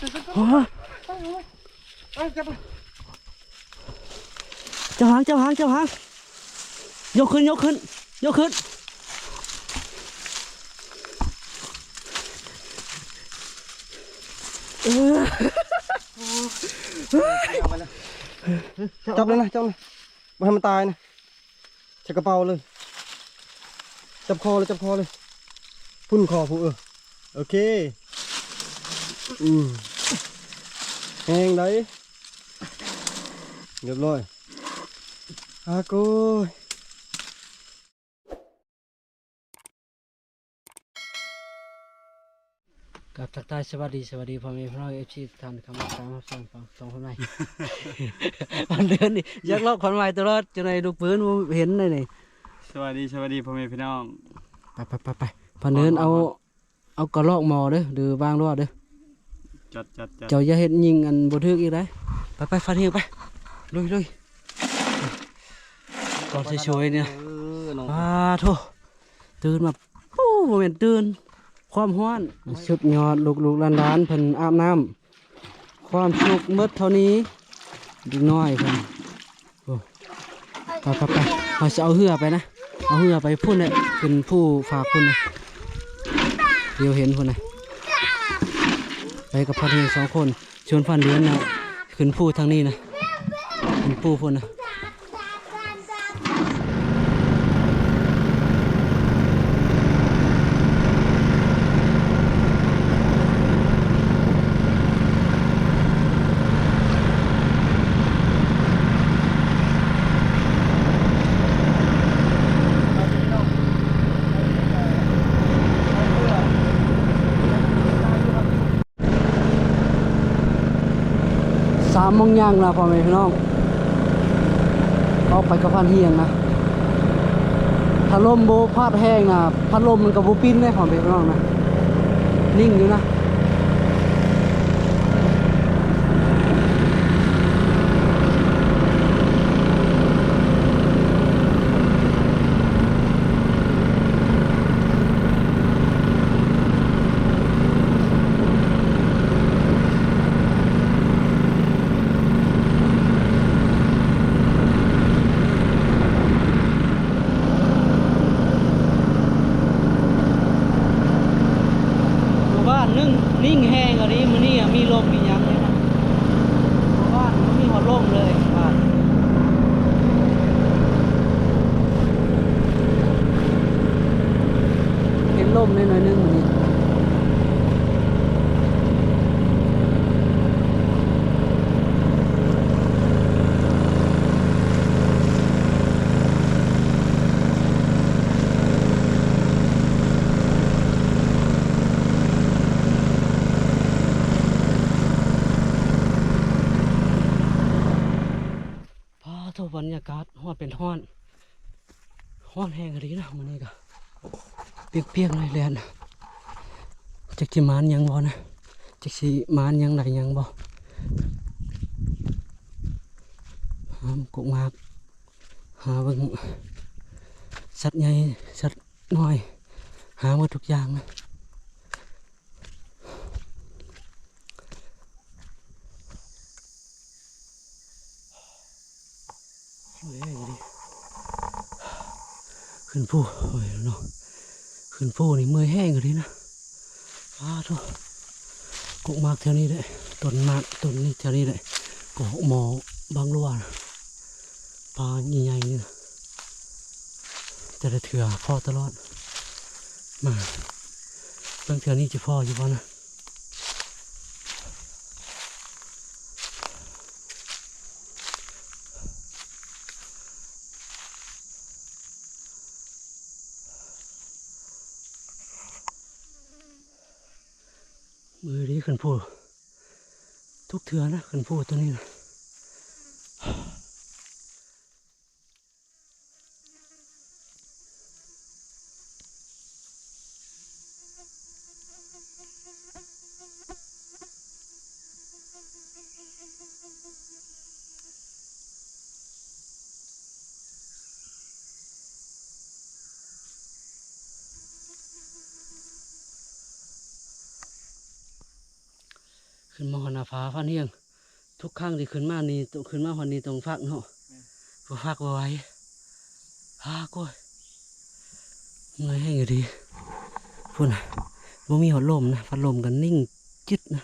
ໂອ້ຍ ຈັບຫາງ ຈັບຫາງ ຈັບຫາງ ຍົກຂຶ້ນ ຍົກຂຶ້ນ ຍົກຂຶ້ນ ເອີ ຈັບເລີຍນະ ຈັບເລີຍ ບໍ່ໃຫ້ມັນຕາຍນະ. ໃສ່ກະເປົາເລີຍ ຈັບຄໍເລີຍ ຈັບຄໍເລີຍ ພຸ້ນຄໍພຸ້ນ ເອີ ໂອເຄ ອືມ ແຮງໃດ໋ ຮຽບຮ້ອຍ ອາໂກຍ. ກາບທັກທາຍສະຫວັດດີ ສະຫວັດດີພໍ່ແມ່ພີ່ນ້ອງ ເອັຟຊີ ທຸກທ່ານ ເຂົ້າມາຕາມຮັບຊົມສອງຄົນໃໝ່ ພັນເດືອນນີ້ຢາກລອກພັນໃໝ່ຕະຫຼອດ ຈັ່ງໃດລູກປືນບໍ່ເຫັນໄດ໋ນີ້. ສະຫວັດດີ ສະຫວັດດີພໍ່ແມ່ພີ່ນ້ອງ ໄປໆໆໆ ພັນເດືອນ ເອົາ ເອົາກະລອກໝໍເດີ ຫຼືວາງລວດເດີ ຈັດໆໆ ເຈົ້າຢ່າເຮັດຍິງອັນບໍ່ຖືກອີກໄດ໋ ໄປໆ ຟັນເຮງໄປ ລຸຍໆ ກ່ອນຊິຊ່ວຍນີ້ນະ ເອີ ນ້ອງ ປາໂທ້ ຕື່ນມາ ໂອ້ ບໍ່ແມ່ນຕື່ນ ຄວາມຮ້ອນ ສຸດຍອດ ລູກໆຫຼານໆເພິ່ນອາບນ້ຳ ຄວາມສຸກໝົດເທົ່ານີ້ ເດັກນ້ອຍເພິ່ນ ໂອ້ ໄປໆໆ ເຮົາຊິເອົາເຮືອໄປນະ ເອົາເຮືອໄປພຸ້ນແຫຼະ ຂຶ້ນພູຟາກພຸ້ນນະ ດຽວເຫັນພຸ້ນນະ ໄປກັບພັນເຮງສອງຄົນ ຊວນພັນເດືອນນະ ຂຶ້ນພູທາງນີ້ນະ ຂຶ້ນພູພຸ້ນນະ. ສາມໂມງຍ່າງລະ ພໍ່ແມ່ພີ່ນ້ອງ ອອກໄປກັບພັນຮຽງນະ ຖ້າລົມບໍ່ພັດແຮງນະ ພັດລົມມັນກະບໍ່ປິ່ນເດ້ ພໍ່ແມ່ພີ່ນ້ອງນະ ນິ່ງຢູ່ນະ. ໝູ່ບ້ານໜຶ່ງ ນິ່ງແຮງອີ່ຫຼີ ມື້ນີ້ມີລົມມີຫຍັງເລີຍນະ ໝູ່ບ້ານບໍ່ມີຮອດລົມເລີຍ ບ້ານ ເຫັນລົມແດ່ໜ້ອຍໜຶ່ງມື້ນີ້. ປາໂທ້ ບັນຍາກາດຮ້ອນເປັນຮ້ອນ ຮ້ອນແຮງອີ່ຫຼີນະ ມື້ນີ້ກະປຽກໆເລີຍ ແລ່ນ ຈັກຊິໝານຫຍັງບໍ່ນະ ຈັກຊິໝານຫຍັງໄດ້ຫຍັງບໍ່ ຫາກົກໝາກ ຫາເບິ່ງສັດໃຫຍ່ສັດນ້ອຍ ຫາໝົດທຸກຢ່າງນະ. ເມື່ອຍອີ່ຫຼີ ຂຶ້ນພູ ໂອ້ຍເນາະ ຂຶ້ນພູນີ້ເມື່ອຍແຮງອີ່ຫຼີນະ ປາໂທ້ ກົກໝາກແຖວນີ້ເດ້ ຕົ້ນໝາກຕົ້ນນີ້ແຖວນີ້ເດ້ ກໍໝໍບັງລົວນະ ປາໃຫຍ່ໆນີ້ນະ ແຕ່ລະເທື່ອພໍຕະຫຼອດ ມາ ເບິ່ງເທື່ອນີ້ຈະພໍຢູ່ບໍ່ນະ. ເມື່ອຍອີ່ຫຼີ ຂຶ້ນພູທຸກເທື່ອນະ ຂຶ້ນພູໂຕນີ້ນະ. ຂຶ້ ຂຶ້ນມາຮອດໜ້າຜາພານຮຽງ ທຸກຄັ້ງທີ່ຂຶ້ນມານີ້ ໂຕ ຂຶ້ນມາຮອດນີ້ຕ້ອງພັກເນາະ ແມ່ນ ບໍ່ພັກບໍ່ໄຫວ ອາ ໂອ້ຍ ເມື່ອຍແຮງອີ່ຫຼີ ພຸ້ນນະ ບໍ່ມີຮອດລົມນະ ພັດລົມກໍນິ່ງຈຶດນະ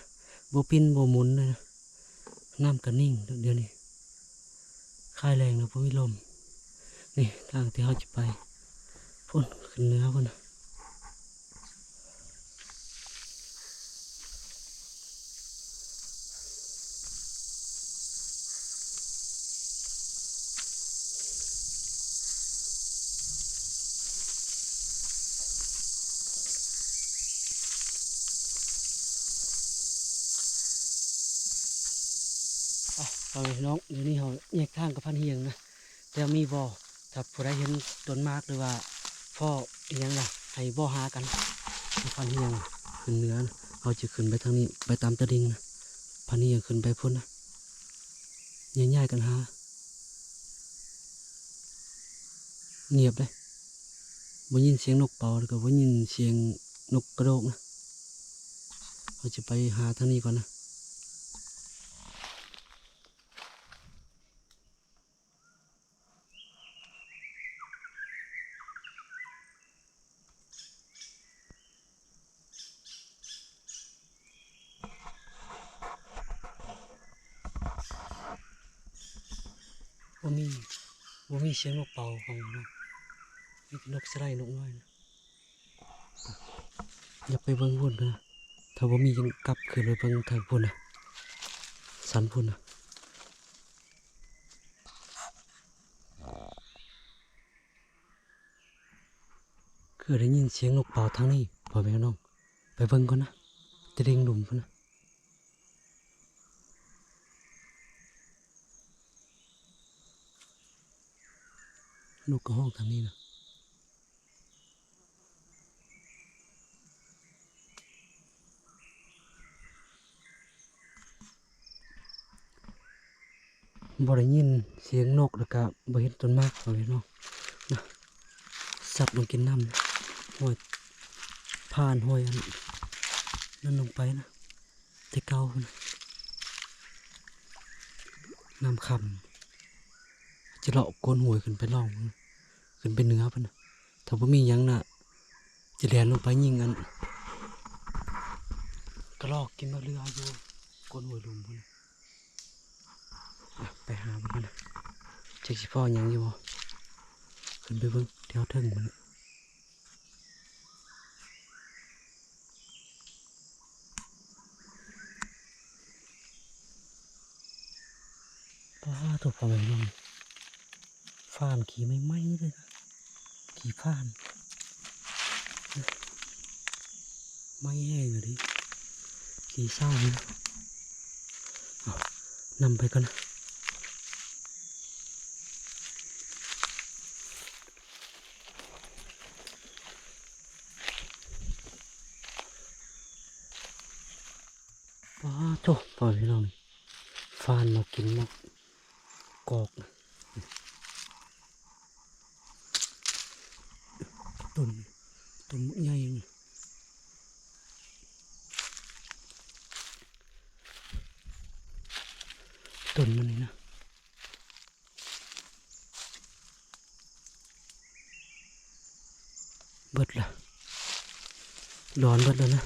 ບໍ່ປິ່ນບໍ່ໝູນເລີຍນະ ນ້ຳກໍນິ່ງ ດຽວນີ້ ຄາຍແລ້ງແລ້ວ ບໍ່ມີລົມ ນີ້ທາງທີ່ເຮົາຈະໄປ ພຸ້ນ ຂຶ້ນເໜືອພຸ້ນນະ. ອ່ະ ພໍ່ແມ່ພີ່ນ້ອງ ດຽວນີ້ເຮົາແຍກທາງກັບພັນຮຽງນະ ແຕ່ມີບໍ່ ຖ້າຜູ້ໃດເຫັນຕົ້ນໝາກ ຫຼືວ່າພໍ້ອີ່ຫຍັງນະ ໃຫ້ບອກຫາກັນ. ພັນຮຽງຂຶ້ນເໜືອ ເຮົາຈະຂຶ້ນໄປທາງນີ້ ໄປຕາມຕະລິ່ງນະ ພັນຮຽງຂຶ້ນໄປພຸ້ນນະ ຍ້າຍໆກັນຫາ ງຽບເດ້ ບໍ່ຍິນສຽງນົກເປົ່າ ແລ້ວກໍບໍ່ຍິນສຽງນົກກະໂດກນະ ເຮົາຈະໄປຫາທາງນີ້ກ່ອນນະ. ບໍ່ມີ ບໍ່ມີສຽງນົກເປົ່າຂອງເຮົາເນາະ ມີແຕ່ນົກສະໄລ ນົກນ້ອຍນະ. ຢາກໄປເບິ່ງພຸ້ນນະ ຖ້າບໍ່ມີ ກັບຂຶ້ນໄປເບິ່ງທາງພຸ້ນນະ ສັນພຸ້ນນະ. ຄືໄດ້ຍິນສຽງນົກເປົ່າທາງນີ້ ພໍ່ແມ່ພີ່ນ້ອງ ໄປເບິ່ງກ່ອນນະ ຕະລິ່ງລຸ່ມພຸ້ນນະ. ນົກກໍຮ້ອງທາງນີ້ນະ. ບໍ່ໄດ້ຍິນສຽງນົກ ແລ້ວກະບໍ່ເຫັນຕົ້ນໝາກເຂົາເລີຍເນາະ ນະ ສັດມາກິນນ້ຳ ຫ້ວຍຜ່ານ ຫ້ວຍອັນນັ້ນລົງໄປນະ ແຕ່ເກົ່າພຸ້ນນະ ນ້ຳຄຳ ຈະເລາະໂກນຫ້ວຍຂຶ້ນໄປລ່ອງ ຂຶ້ນໄປເໜືອພຸ້ນນະ. ຖ້າບໍ່ມີຫຍັງນະ ຈະແລ່ນລົງໄປຍິງອັນ ກະລອກກິນໝາກເຫຼືອຢູ່ໂກນຫ້ວຍລຸ່ມພຸ້ນນະ. ອ່ະ ໄປຫາເບິ່ງກັນນະ ຈັກຊິພໍ້ຫຍັງຢູ່ບໍ່ ຂຶ້ນໄປເບິ່ງແຖວເທິງພຸ້ນນະ. ປາໂທ້ ພໍ່ແມ່ພີ່ນ້ອງ ຟານຂີ້ໃໝ່ໆເລີຍ ຂີ້ຟານ ໄໝ້ແຮງອີ່ຫຼີ ຂີ້ເສົ້າເລີຍ. ເອົາ ນຳໄປກ່ອນນະ. ປາໂທ້ ພໍ່ແມ່ພີ່ນ້ອງ ຟານມາກິນໝາກກອກ ຕົ້ນ ຕົ້ນໝາກໃຫຍ່ ຕົ້ນມັນນີ້ນະ. ເບິດລະ ດອນເບິດແລ້ວນະ.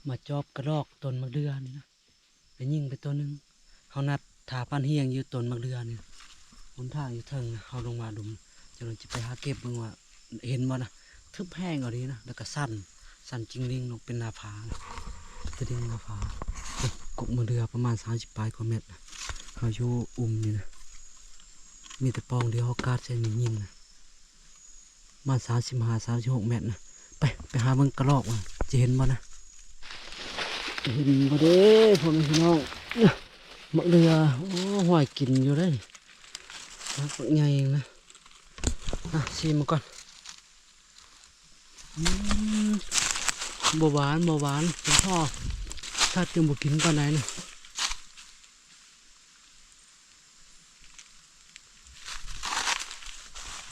ມາຈອບກະລອກຕົ້ນໝາກເດື່ອນີ້ນະ ໄປຍິງໄປຕົວໜຶ່ງ. ເຮົານັດຖ້າປານຮຽງຢູ່ຕົ້ນໝາກເດື່ອນີ້ ຫົນທາງຢູ່ເທິງນະ. ເຮົາລົງມາດຸມ ຈັ່ງນັ້ນຈະໄປຫາເກັບເບິ່ງວ່າເຫັນບໍ່ນະ. ທຶບແຮງອີ່ຫຼີນະ ແລ້ວກໍຊັນ ຊັນຈິງລິງລົງເປັນໜ້າຜານະ ຕະລິງໜ້າຜາ. ກົກໝາກເດື່ອປະມານສາມສິບປາຍກວ່າແມັດນະ. ເຮົາຢູ່ອຸ່ມນີ້ນະ ມີແຕ່ປ່ອງດຽວ ເຮົາກາດໃສ່ນີ້ຍິງນະ ປະມານສາມສິບຫ້າ ສາມສິບຫົກແມັດນະ. ໄປ ໄປຫາເບິ່ງກະລອກວ່າຈະເຫັນບໍ່ນະ. ຈະເຫັນບໍ່ເດ້ ພໍ່ແມ່ພີ່ນ້ອງ. ໝາກເດື່ອ ໂອ້ ຫ້ວຍ ກິນຢູ່ເດ້ ໝາກບັກໃຫຍ່ນະ. ອ່ະ ຊີມເບິ່ງກ່ອນ. ອືມ ບໍ່ຫວານ ບໍ່ຫວານ ເປັນພໍ່ ຖ້າຈຶ່ງບໍ່ກິນປານໃດນະ.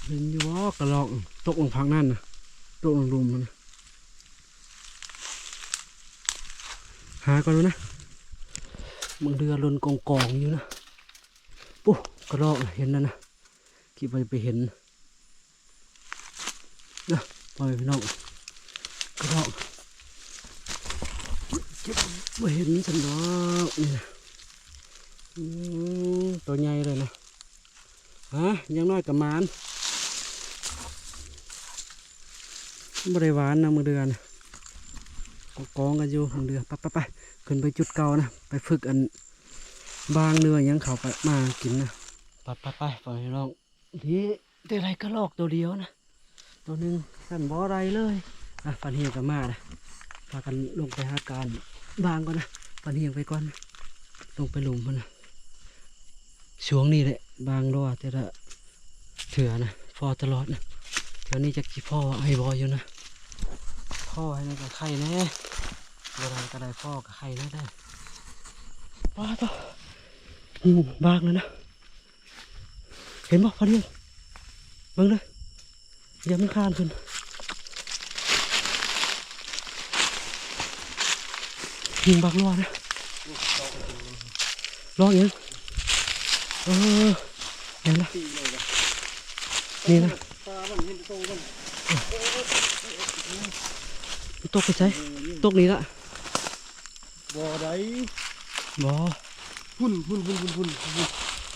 ເຫັນຢູ່ບໍ່ ກະລອກຕົກລົງພາກນັ້ນນະ ຕົກລົງລຸ່ມນະ. ຫາກ່ອນນະ ໝາກເດື່ອຫຼົ່ນກອງໆຢູ່ນະ. ປຸ ກະລອກເຫັນແລ້ວນະ ຄິດວ່າຈະໄປເຫັນ ເດີ ພໍ່ແມ່ພີ່ນ້ອງ ກະດອກ ເກັບບໍ່ເຫັນຊັ້ນດອກນີ້ນະ. ອືມ ໂຕໃຫຍ່ເລີຍນະ. ຮະ ຢ່າງໜ້ອຍກໍໝານ ບໍ່ໄດ້ຫວານນະມື້ເດືອນ ກອງໆກັນຢູ່ມື້ເດືອນ. ໄປໆໆ ຂຶ້ນໄປຈຸດເກົ່ານະ ໄປຝຶກອັນ ບາງເນື້ອຫຍັງເຂົ້າໄປມາກິນນະ. ໄປໆໆ ພໍ່ແມ່ພີ່ນ້ອງ. ນີ້ ແຕ່ໄດ້ກະລອກໂຕດຽວນະ ໂຕໜຶ່ງ ຊັ້ນບໍ່ໄດ້ເລີຍ. ອ່ະ ປານຮຽງກໍມາລະ ພາກັນລົງໄປຫາການບາງກ່ອນນະ. ປານຮຽງໄປກ່ອນ ລົງໄປຫຼຸມພຸ້ນນະ. ຊ່ວງນີ້ແຫຼະ ບາງຫຼໍ່ແຕ່ລະເທື່ອນະ ພໍຕະຫຼອດນະ. ແຖວນີ້ຈັກຊິພໍໃຫ້ບໍ່ຢູ່ນະ ພໍໃຫ້ແດ່ກໍໄຄແດ່ ບໍ່ໄດ້ກໍໄດ້ ພໍກໍໄຄແດ່ເດີ. ປາດໂທ້ ບາງແລ້ວນະ. ເຫັນບໍ່ ພານຮຽງ ເບິ່ງເດີ ຢ່າມັນຄານຂຶ້ນ. ຍິງບັກຫຼໍ່ນະ ຫຼໍ່ຫຍັງ? ເອີ ແມ່ນລະ ນີ້ນະ. ມັນຕົກໄປໃສ? ຕົກນີ້ລະ. ບໍ່ໄດ້ ບໍ່ ພຸ້ນໆໆ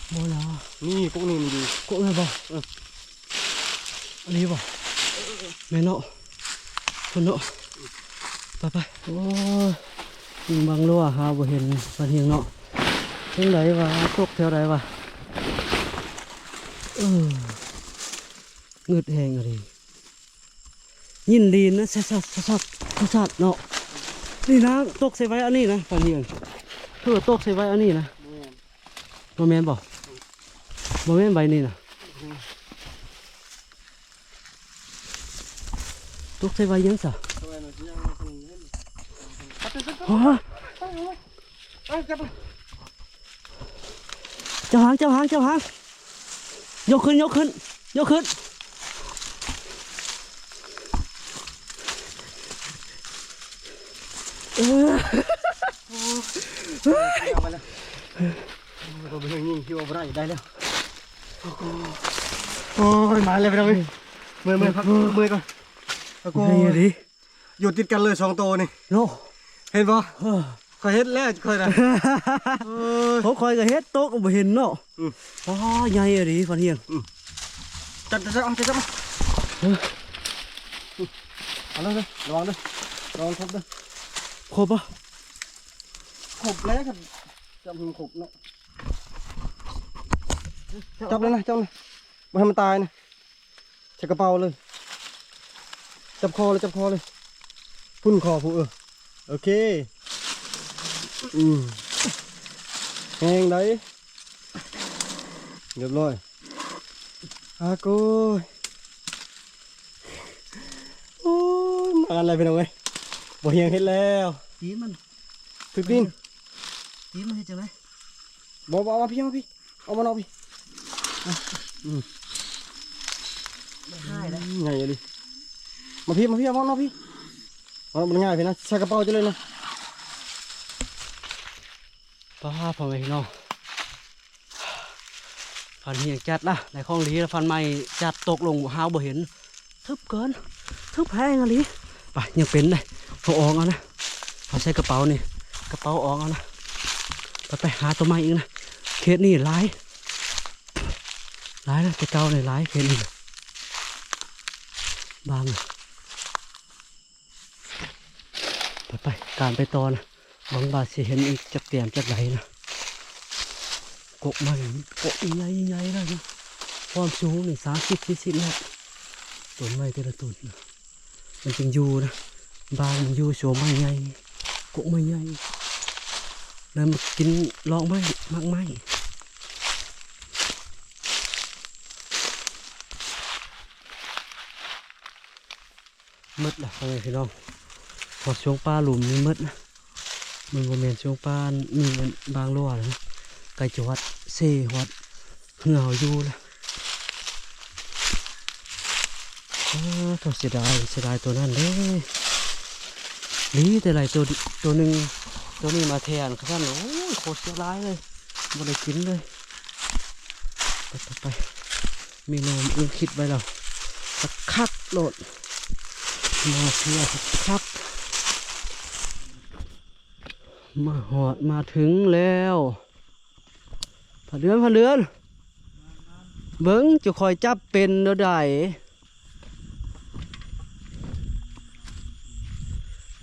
ໆ ບໍ່ລະ. ນີ້ກົກນີ້ມັນຢູ່ ກົກນັ້ນບໍ່? ເອີ ອັນນີ້ບໍ່? ແມ່ນເນາະ ພຸ້ນເນາະ. ໄປໆ ໂອ້ຍ ບາງຫຼໍ່ຫາບໍ່ເຫັນ ປານຮຽງເນາະ. ຈັ່ງໃດວະ ຕົກແຖວໃດວະ? ເອີ ງຶດແຮງອີ່ຫຼີ. ຍິນດີນະ ຊະຊະຊະຊະຊະເນາະ. ນີ້ນະ ຕົກໃສ່ໄວ້ອັນນີ້ນະ ປານຮຽງ ຄືຕົກໃສ່ໄວ້ອັນນີ້ນະ. ບໍ່ແມ່ນ ບໍ່ແມ່ນບໍ່? ບໍ່ແມ່ນໃບນີ້ນະ. ຕົກໃສ່ໃບຫຍັງຊະ? ຮະ? ເຈົ້າຫາງ ເຈົ້າຫາງ ເຈົ້າຫາງ ຍົກຂຶ້ນ ຍົກຂຶ້ນ ຍົກຂຶ້ນ. ເອີ ເອົາໄປແລ້ວ ຍິງທີ່ວ່າບໍ່ໄດ້ ໄດ້ແລ້ວ. ໂອ້ຍ ມາແລ້ວພີ່ນ້ອງເອີຍ. ເມື່ອຍ ເມື່ອຍ ພັກເມື່ອຍກ່ອນ. ໂອ້ຍ ຢູ່ຕິດກັນເລີຍສອງໂຕນີ້ເນາະ ເຫັນບໍ່? ເອີ ຂ້ອຍເຮັດແລ້ວຂ້ອຍນະ. ໂອ້ຍ ຂອງຂ້ອຍກໍເຮັດ ຕົກບໍ່ເຫັນເນາະ. ອືມ ອໍ ໃຫຍ່ອີ່ຫຼີ ປານຮຽງ. ອືມ ຈັບ ຈັບ ຈັບ ເອົາ ຈັບ ຈັບ ເອົາ ເອົາເລີຍ ເດີ ລະວັງເດີ ລະວັງທົບເດີ. ຄົບບໍ່? ຄົບແລ້ວຄັນຈັບໃຫ້ມັນຄົບເນາະ. ຈັບເລີຍນະ ຈັບເລີຍ ບໍ່ໃຫ້ມັນຕາຍນະ. ໃສ່ກະເປົາເລີຍ ຈັບຄໍເລີຍ ຈັບຄໍເລີຍ ພຸ້ນຄໍພຸ້ນ. ເອີ ໂອເຄ ອືມ ແຮງໃດ ຮຽບຮ້ອຍ. ອາໂກຍ ໂອ້ຍ ມາກັນແລ້ວພີ່ນ້ອງເອີຍ. ບໍ່ຮຽງເຮັດແລ້ວ ຕີນມັນ ຖືກຕີນ ຕີນມັນເຮັດຈັ່ງໃດ? ບໍ່ ບໍ່ ເອົາມາພີ້ ເອົາມາພີ້. ເອົາມານອກພີ້ ອືມ ມັນຫາຍແລ້ວ ໃຫຍ່ອີ່ຫຼີ. ມາພີ້ ມາພີ້ ເອົາມານອກພີ້. ເອົາ ມັນງ່າຍພີ້ນະ ໃສ່ກະເປົາເຈົ້າເລີຍນະ. ປ້າ ພໍ່ແມ່ພີ່ນ້ອງ ຟັນຮຽງຈັດລະ ໄດ້ຂອງດີລະ ຟັນໃໝ່ຈັດ ຕົກລົງຫາວບໍ່ເຫັນ. ທຶບເກີນ ທຶບແຮງອີ່ຫຼີ. ໄປ ຍັງເປັນເດ້ ເອົາອອກເອົານະ. ເອົາໃສ່ກະເປົານີ້ ກະເປົາອອກເອົານະ. ໄປ ໄປຫາຕົວໃໝ່ອີກນະ. ເຂດນີ້ຫຼາຍ ຫຼາຍນະ ແຕ່ເກົ່ານີ້ຫຼາຍເຂດນີ້ນະ. ບາງ ໄປ ໄປ ການໄປຕໍ່ນະ. ຫວັງວ່າຊິເຫັນອີກຈັກແຕ້ມຈັກໃດນະ. ກົກໄມ້ ກົກໃຫຍ່ໆ ເລີຍນະ. ຄວາມສູງນີ້ ສາມສິບ ສີ່ສິບແມັດ. ຕົ້ນໄມ້ແຕ່ລະຕົ້ນນະ ມັນຈຶ່ງຢູ່ນະ. ບາງມັນຢູ່ໂຊໄມ້ໃຫຍ່ ກົກໄມ້ໃຫຍ່ ແລ້ວມັນກິນລອກໄມ້ ໝາກໄມ້. ໝົດລະພໍ່ແມ່ພີ່ນ້ອງ ເພາະຊ່ວງປ່າລຸ່ມນີ້ໝົດນະ. ມັນບໍ່ແມ່ນຊ່ວງປ່າ ນີ້ແມ່ນບາງຫຼວງນະ ໃກ້ຈະຮອດເຊ ຮອດເຮືອເຮົາຢູ່ລະ. ໂອ້ ເສຍດາຍ ເສຍດາຍຕົວນັ້ນເດ້. ດີແຕ່ໄຫຼຕົວ ຕົວໜຶ່ງ ຕົວນີ້ມາແທນ ຄັນຊັ້ນ ໂອ້ຍ ໂຄດເສຍດາຍເລີຍ ບໍ່ໄດ້ກິນເລີຍ. ໄປ ໄປ ໄປ ເມນູອື່ນຄິດໄວ້ແລ້ວ ຄັກໆ ໂລດ ມາເພື່ອຄັກໆ. ມາຮອດມາເຖິງແລ້ວ ພາເດືອນ ພາເດືອນ ເບິ່ງ ເຈົ້າຂ້ອຍຈັບເປັນແນວໃດ.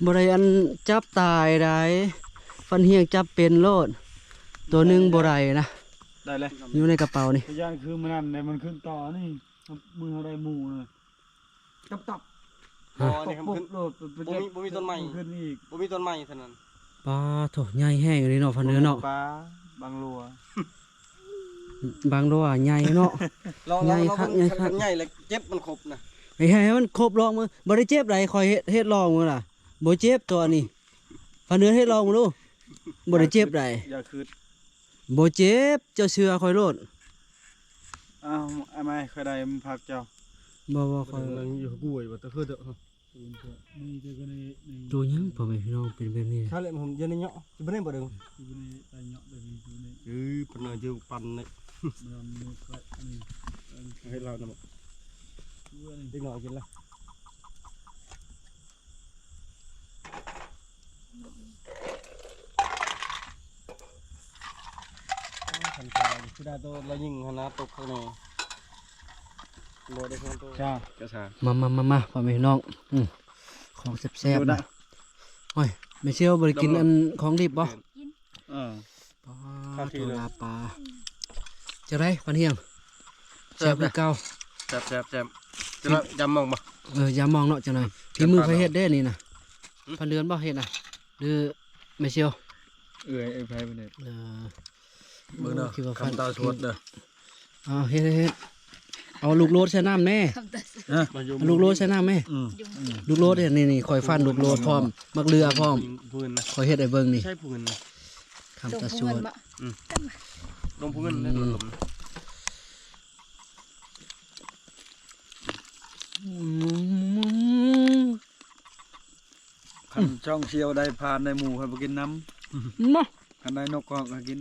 ບໍ່ໄດ້ອັນຈັບຕາຍໃດ ຟັນຮຽງຈັບເປັນໂລດ. ຕົວໜຶ່ງບໍ່ໄດ້ນະ ໄດ້ແລ້ວ ຢູ່ໃນກະເປົານີ້. ຢ້ານຄືມື້ນັ້ນແຫຼະ ມັນຂຶ້ນຕໍ່ນີ້ ມື້ເຮົາໄດ້ໝູນະ ຕັບໆ. ບໍ່ ອັນນີ້ ປຸບໆ ໂລດ ບໍ່ມີ ບໍ່ມີຕົ້ນໄມ້ ຂຶ້ນອີກ ບໍ່ມີຕົ້ນໄມ້ເທົ່ານັ້ນ. ປາໂທ້ ໃຫຍ່ແຮງອີ່ຫຼີເນາະ ພາເໜືອເນາະ. ປາ ບາງຫຼວງ ບາງຫຼວງໃຫຍ່ເນາະ. ລອງ ລອງ ລອງເບິ່ງ ໃຫຍ່ຄັກ ໃຫຍ່ຄັກ ຄັນໃຫຍ່ແລ້ວເຈັບມັນຄົບນະ. ໃຫ້ ໃຫ້ມັນຄົບລອງເບິ່ງ ບໍ່ໄດ້ເຈັບໃດ ຂ້ອຍເຮັດ ເຮັດລອງເບິ່ງລະ ບໍ່ເຈັບຕົວນີ້. ພາເໜືອເຮັດລອງເບິ່ງດູ ບໍ່ໄດ້ເຈັບໃດ. ຢ່າຄຶດ ບໍ່ເຈັບ ເຈົ້າເຊື່ອຂ້ອຍໂລດ. ອ້າວ ອ້າຍໄມ້ ຂ້ອຍໄດ້ມັນຜັກເຈົ້າ. ບໍ່ ບໍ່ ຂ້ອຍ ມັນຢູ່ກ້ວຍວ່າຕະຄືເດີ. ໂຕຫຍັງພໍ່ແມ່ພີ່ນ້ອງ ເປັນແບບນີ້ ຄັກແຫຼະ. ມັນຢູ່ໃນເຍາະ ຢູ່ໃນບໍ່ເດີ ຢູ່ໃນໃຕ້ເຍາະເດີ ຢູ່ໃນ ເອີ ເພິ່ນວ່າຢູ່ປັນນີ້ ມັນມີແຄະນີ້ ເຮັດລາວນຳ ເດັກນ້ອຍກິນລະ. ຄັນຊາ ຄືໄດ້ໂຕລະຍິງຫັ້ນນະ ຕົກຂ້າງໃນ ບໍ່ໄດ້ເພິ່ນໂຕ ຊາ ກະຊາ. ມາ ມາ ມາ ມາ ພໍ່ແມ່ພີ່ນ້ອງ ອື ຂອງແຊບໆ ນະ. ໂອ້ຍ ແມ່ຊຽວບໍ່ໄດ້ກິນອັນຂອງດິບບໍ່? ເອີ ປາ ໂທລາປາ ຈັ່ງໃດ ພັນຮຽງ? ແຊບຄືເກົ່າ ແຊບໆໆ. ຈຳມອງບໍ່? ເອີ ຈຳມອງເນາະ ຈັ່ງໃດ ຝີມືໃຜເຮັດເດ້ນີ້ນະ? ພັນເດືອນບໍ່ເຮັດນະ ຫຼືແມ່ຊຽວ? ເອື້ອຍ ເອື້ອຍໃຜເພິ່ນເຮັດ. ເອີ ເບິ່ງເດີ ຄຳຕາສວດເດີ. ເອົາ ເຮັດ ເຮັດ ເອົາລູກໂລດໃສ່ນ້ຳແນ່ ລູກໂລດໃສ່ນ້ຳແນ່. ອື ລູກໂລດເຮັດນີ້ ນີ້ ຂ້ອຍຟັນລູກໂລດພ້ອມ ໝາກເຫຼືອພ້ອມ ຂ້ອຍເຮັດໃຫ້ເບິ່ງນີ້ ໃຊ້ຜືນນະ ຄຳຕາສວດ. ອືມ ອືມ ຄັນຊ່ອງຊຽວໄດ້ພານໄດ້ໝູ ຂ້ອຍບໍ່ກິນນຳ ເນາະ ຄັນໄດ້ນົກກໍໃຫ້ກິນ.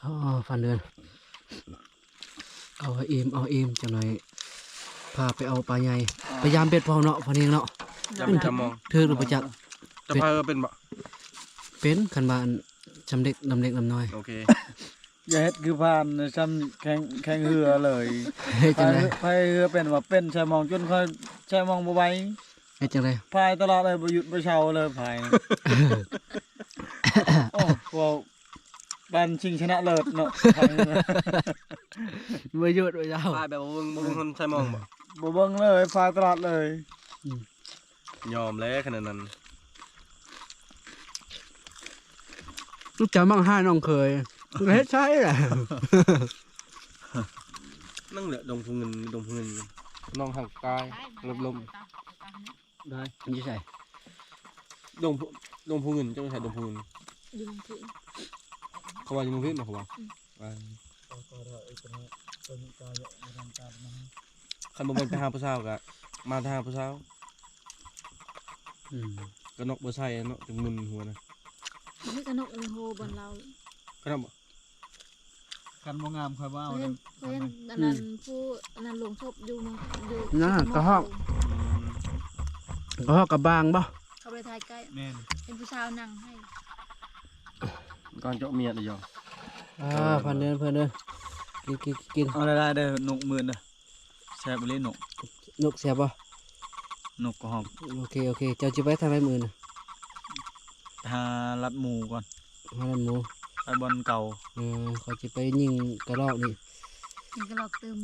ອໍ ພັນເດືອນ ເອົາໃຫ້ອີ່ມ ເອົາອີ່ມ ຈັກໜ່ອຍພາໄປເອົາປາໃຫຍ່ ອ່າ ໄປຢາມເບັດພ້ອມເນາະ ພັນຮຽງເນາະ. ຈຳ ຈຳມອງ ຖືກຫຼືບໍ່ຈັກ ຈຳພາຍເຮືອເປັນບໍ່? ເປັນ ຄັນວ່າອັນ ຈຳເລັກ ນຳເລັກນຳນ້ອຍ. ໂອເຄ ຢ່າເຮັດຄືພານ ຊ່ຳແຂ່ງ ແຂ່ງເຮືອເລີຍ. ເຮັດຈັ່ງໃດ? ພາຍເຮືອເປັນວ່າເປັນ ໃຊ້ມອງຈົນຂ້ອຍໃຊ້ມອງບໍ່ໄຫວ. ເຮັດຈັ່ງໃດ? ພາຍຕະຫຼອດເລີຍ ບໍ່ຢຸດບໍ່ເຊົາເລີຍພາຍນະ. ໂອ້ ເວົ້າປານຊິງຊະນະເລີດເນາະ ພາຍນະ ບໍ່ຢຸດບໍ່ເຊົາ. ພາຍແບບບໍ່ເບິ່ງ ບໍ່ເບິ່ງຄົນໃຊ້ມອງບໍ່? ບໍ່ເບິ່ງເລີຍ ພາຍຕະຫຼອດເລີຍ. ອືມ ຍອມແລ້ວຂະໜາດນັ້ນ. ຈະມັກຮ້າຍນ້ອງເຂີຍ ເຮັດໃສ່ລະ. ນັ້ນແຫຼະ ດົງພູເງິນ ດົງພູເງິນ ນ້ອງຮັກກາຍ ລົບລົມ ໄດ້ ຢູ່ໃສ? ດົງ ດົງພູເງິນ ເຈົ້າຢູ່ໃສດົງພູເງິນ? ຢູ່ເມືອງພີ້ ເຂົາວ່າຢູ່ເມືອງພີ້ເນາະ ເຂົາວ່າ. ອືມ ອ່າ ຄັນບໍ່ແມ່ນໄປຫາຜູ້ສາວກະມາແຕ່ຫາຜູ້ສາວ. ອືມ ກະນົກບໍ່ໃສ່ເນາະ ຈຶ່ງມຶນຫົວນະ. ນີ້ກະນົກໃນໂຮບ່ອນລາວ ກະນົກບໍ່? ຄັນບໍ່ງາມຂ້ອຍບໍ່ເອົາເດ້. ເຫັນ ອັນນັ້ນ ອືມ ຜູ້ອັນນັ້ນລົງສົບຢູ່ ຢູ່ນະ ກະຮອກ ອືມ ກະຮອກກະບາງບໍ່? ໄປຖ່າຍໃກ້ ແມ່ນ ເຫັນຜູ້ສາວນັ່ງໃຫ້ ກ່ອນເຈາະເມຍນະຢອງ. ອ່າ ເອີ ພັນເດືອນ ພັນເດືອນ ກິນ ກິນ ກິນ ເອົາຫຼາຍໆເດີ ນົກໝື່ນເດີ ແຊບອີ່ຫຼີນົກ. ນົກແຊບບໍ່? ນົກກໍຫອມ. ໂອເຄ ໂອເຄ ເຈົ້າຊິໄປທາງໃດມື້ອື່ນນະ? ຫາລັດໝູກ່ອນ ຫາລັດໝູ ໄປບ່ອນເກົ່າ. ເອີ ຂ້ອຍຊິໄປຍິງກະລອກນີ້ ຍິງກະລອກຕື່ມ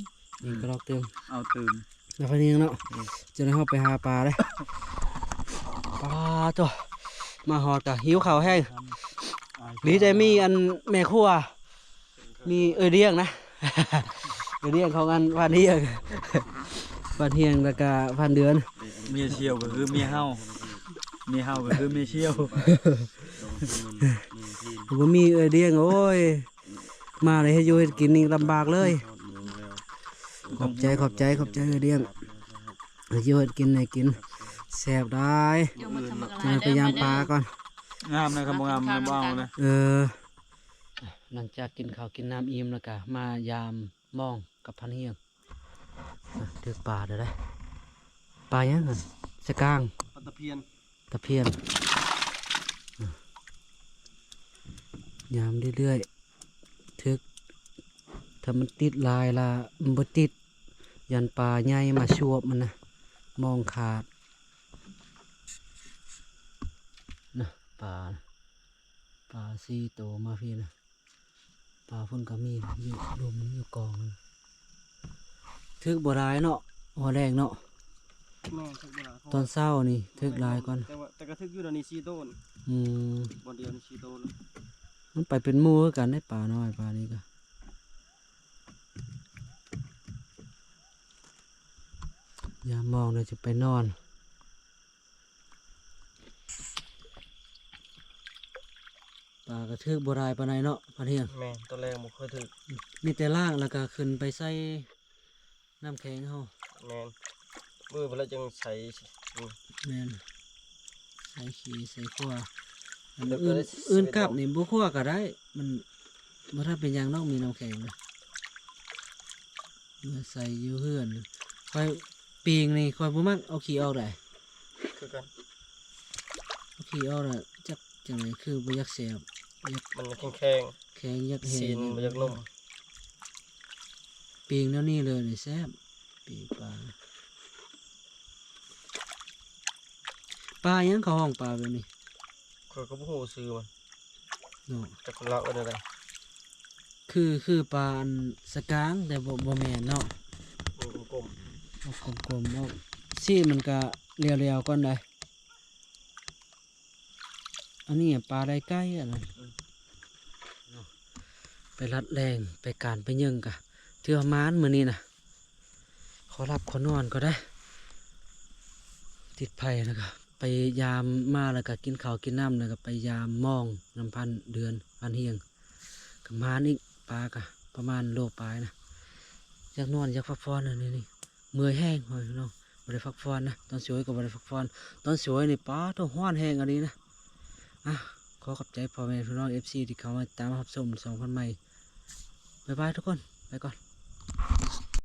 ຍິງກະລອກຕື່ມ ເອົາຕື່ມ ແລ້ວພະນີ້ເນາະ. ອືມ ຈັ່ງໃດເຮົາໄປຫາປາເດ້. ປາໂທ້ ມາຮອດກະຫິວເຂົ້າແຮງ. ດີໃຈມີອັນແມ່ຄົວ ມີເອື້ອຍລ້ຽງນະ ເອື້ອຍລ້ຽງຂອງອັນບ້ານຮຽງ ບ້ານຮຽງ ແລ້ວກະພັນເດືອນ. ເມຍສ່ຽວກໍຄືເມຍເຮົາ ເມຍເຮົາກໍຄືເມຍສ່ຽວ ບໍ່ມີເອື້ອຍລ້ຽງ ໂອ້ຍ ມາແລ້ວເຮັດຢູ່ເຮັດກິນນີ້ລຳບາກເລີຍ. ຂອບໃຈ ຂອບໃຈ ຂອບໃຈເອື້ອຍລ້ຽງ ເຮັດຢູ່ເຮັດກິນໃຫ້ກິນ ແຊບຫຼາຍ. ຈັ່ງໃດໄປຢາມປາກ່ອນ. ງາມນະ ຄັນບໍ່ງາມບໍ່ເອົານະ. ເອີ ຫຼັງຈາກກິນເຂົ້າກິນນ້ຳອີ່ມແລ້ວກະມາຢາມມອງກັບພັນຮຽງ. ອ່ະ ຖືກປາແລ້ວເດ້. ປາຫຍັງຫັ້ນ? ສະກາງ ປາຕະພຽນ ຕະພຽນ. ອ່ະ ຢາມເລື້ອຍໆ ຖືກ ຖ້າມັນຕິດຫຼາຍລະມັນບໍ່ຕິດ ຢ້ານປາໃຫຍ່ມາສວບມັນນະ ມອງຂາດນະ. ປາ ປາສີ່ໂຕມາພີ້ນະ. ປາພຸ້ນກໍມີ ຢູ່ ຢູ່ ມັນຢູ່ກອງ. ຖືກບໍ່ຫຼາຍເນາະ ຫົວແລງເນາະ. ແມ່ນ ຖືກບໍ່ຫຼາຍ ຕອນເຊົ້ານີ້ຖືກຫຼາຍກ່ອນ ແຕ່ວ່າ ແຕ່ກໍຖືກຢູ່ດອນນີ້ສີ່ໂຕ. ອືມ ບ່ອນດຽວນີ້ສີ່ໂຕ. ມັນໄປເປັນໝູ່ຄືກັນເດ້ ປານ້ອຍປານີ້ກໍ. ຢາມມອງແລ້ວຈະໄປນອນ. ປາກໍຖືກບໍ່ຫຼາຍປານໃດເນາະ ພັນຮຽງ. ແມ່ນ ຕອນແລກບໍ່ຄ່ອຍຖືກ ມີແຕ່ລ້າງແລ້ວກໍຂຶ້ນໄປໃສ່ນ້ຳແຂງເຮົາ. ແມ່ນ ມື້ພຸ້ນລະຈຶ່ງໃສ່. ອືມ ແມ່ນ ໃສ່ຂີ້ໃສ່ຂົ້ວ. ອັນອື່ນ ອື່ນກັບນີ້ບໍ່ຂົ້ວກໍໄດ້ ມັນບໍ່ທັນເປັນຫຍັງດອກ ມີນ້ຳແຂງນະ. ເມື່ອໃສ່ຢູ່ເຮືອນ ຂ້ອຍປີງນີ້ຂ້ອຍບໍ່ມັກເອົາຂີ້ອອກໃດ. ຄືກັນ ເອົາຂີ້ອອກລະຈັກຈັ່ງໃດ ຄືບໍ່ຢາກແຊບ ມັນແຂງໆ ແຂງ ຢາກແຫ້ງ ຊີ້ນບໍ່ຢາກນຸ່ມ. ປີງແນວນີ້ເລີຍນີ້ແຊບ ປີງປາ. ປາຫຍັງເຂົາຮ້ອງປາແບບນີ້? ຂ້ອຍກໍບໍ່ຮູ້ຊື່ມັນເນາະ ຈັກລາວເອີ້ນແນວໃດ. ຄື ຄືປາອັນສະກາງ ແຕ່ບໍ່ ບໍ່ແມ່ນເນາະ. ມັນກົມໆ ອອກກົມໆ ອອກ ຊີ້ນມັນກະຫຼຽວໆກ່ອນໃດ. ອັນນີ້ປາໄດ້ໄກ່ອັນນັ້ນ. ອືມ ເນາະ ໄປລັດແລ່ງ ໄປການໄປເຍິງກະ ຖືວ່າໝານມື້ນີ້ນະ. ຂໍຫຼັບຂໍນອນກ່ອນເດີ ຕິດໄຟ ແລ້ວກະໄປຢາມມາ ແລ້ວກະກິນເຂົ້າກິນນ້ຳ ແລ້ວກະໄປຢາມມອງນຳພັນເດືອນ ພັນຮຽງ. ກະມານອີກ ປາກະປະມານໂລປາຍນະ. ຢາກນອນ ຢາກພັກຜ່ອນ ອັນນີ້ນີ້ ເມື່ອຍແຮງ ພໍ່ແມ່ພີ່ນ້ອງ ບໍ່ໄດ້ພັກຜ່ອນນະ. ຕອນສວຍກໍບໍ່ໄດ້ພັກຜ່ອນ ຕອນສວຍນີ້ ປາໂທ້ ຮ້ອນແຮງອີ່ຫຼີນະ. ອ່ະ ຂໍຂອບໃຈພໍ່ແມ່ພີ່ນ້ອງ ເອັຟຊີ ທີ່ເຂົ້າມາຕິດຕາມຮັບຊົມຊ່ອງພັນໃໝ່. ບາຍບາຍທຸກຄົນ ໄປກ່ອນ.